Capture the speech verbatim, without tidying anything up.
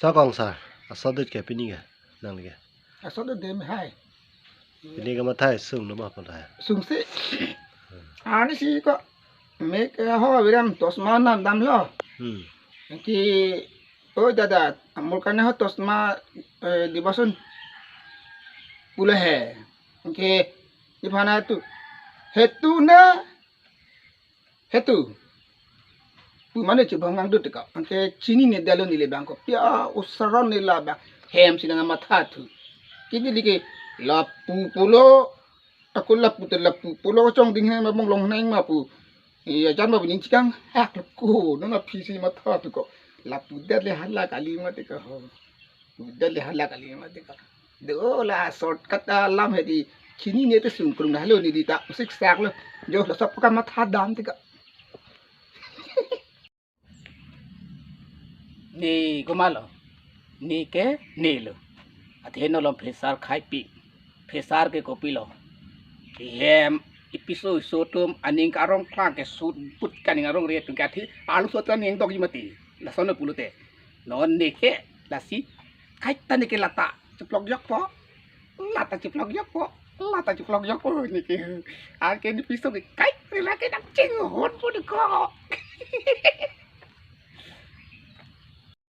Nokong sir, asodit ke pini ke, nangli ke? Asodit dem hai. Pini ke mathai sung no ma pon hai. Sungsi. Ani si ko mek eh, ho biram tosma nam damlo. Hmm. Ki, "Oh dada, amur kane ho tosma eh, dibasun pula hai." Anke iphana tu. Hetu na. Hetu. Pu mane chibang nang dut ka. Anke chinine detlo neli abang ko. Pia usaron ne la abang. Hem si nang matha thu. Kidi liki lapu pulo. Ako lapu te lapu pulo chongding hem abang longneng ma pu. Iya jan ma bini chikang. Hak lo ko. Nona phisi matha thu ko. Lapu det le hala kali mati ka ho. Lapu det le hala kali mati ka. Do la shortcut alam hedi. Chinine te sungkrung na lo neli ta. Siksak lo. Jo la sap ka matha dam ti ka. Ne komatlo? Ne ke ne lo. Athe no lom phesar khai pi. Phesar ke kopilo? Hem ipiso iso atum aning karong klang ke sut but kaning arong re atum ke athe alu sot kan yang dok mati. Lason pulote. Non ne ke lasi kaita ne ke lata chiplok jokpo. Lata chiplok jokpo. Lata chiplok jokpo ne ke. Anke ne piso ke kai rila ke dak chinghon po de ko.